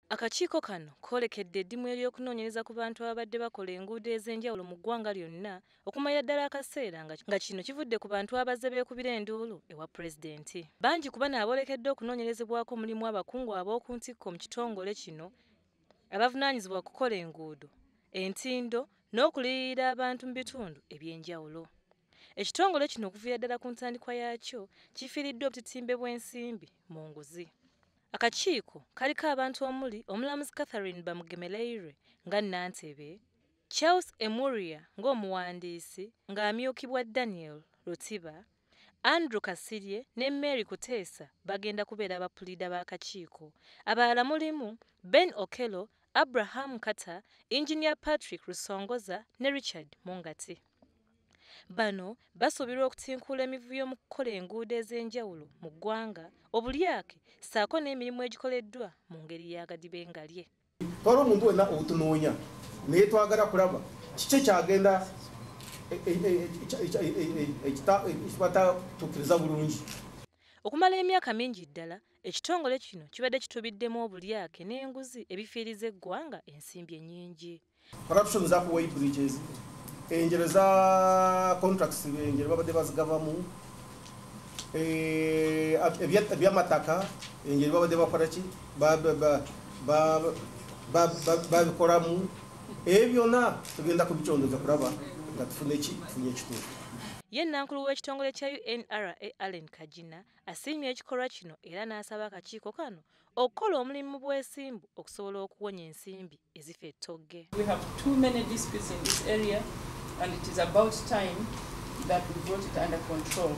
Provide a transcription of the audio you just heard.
Akakiiko kano koolekedde eddimu ery'okunoonyereza ku bantu ababadde bakola enguudo ez'enjawulo mu ggwanga lyonna okumalira ddala akaseera nga kino kivudde ku bantu abazze beekubira enduulu ewa pulezidenti. Bangi ku bano aboolekedde okunoonyerezebwako mulimu abakungu ab'oku ntikko mu kitongole kino abavunaanyizibwa kukola enguudo, entindo n'okuliyirira abantu mu bitundu eby'enjawulo. Ekitongole kino okuviira ddala ku ntandikwa yaakyo kifiiriddwa obutitimbe bw'ensimbi mu nguzi. Akakiiko kaliko abantu omuli omulamuzi Catherine Bamugemereire nga nnantebe, Charles Emuria ng'omuwandiisi ng'amyukibwa Daniel Rutiba, Andrew Kasirye ne Mary Kuteesa bagenda kubeera abapuliida b'akakiiko. Abalala mulimu Ben Okello, Abraham Kata, Engineer Patrick Rusongoza ne Richard Mungati. Bano basuubirwa okutinkula emivuyo mu kukola enguudo ez'enjawulo mu ggwanga, obulyake ssaako n'emirimu egikoleddwa mu ngeri y'agadibengalye. Twala omuntu wenna otunoonya naye twagala kulaba kiki ekyagenda ekitatuukiriza bulungi. Okumala emyaka mingi ddala ekitongole kino kibadde kitubiddemu obulyake n'enguzi ebifiiriza eggwanga ensimbi ennyingi. Corruption za ku way bridges, enjero za contracts enjero babadde bazigavamu, ebyamataka enjero babadde bakola ki babikolamu, ebyo byonna tugenda kubicondoza kulaba nga tufune tufunye ekituufu. Ye nnankulu w'ekitongole kya UNRA Allen Kagina asiimye ekikolwa kino era n'asaba akakiiko kano okukola omulimu mu bwesimbu okusobola okuwonya ensimbi ezifa ettogge. We have too many disputes in this area and it is about time that we brought it under control.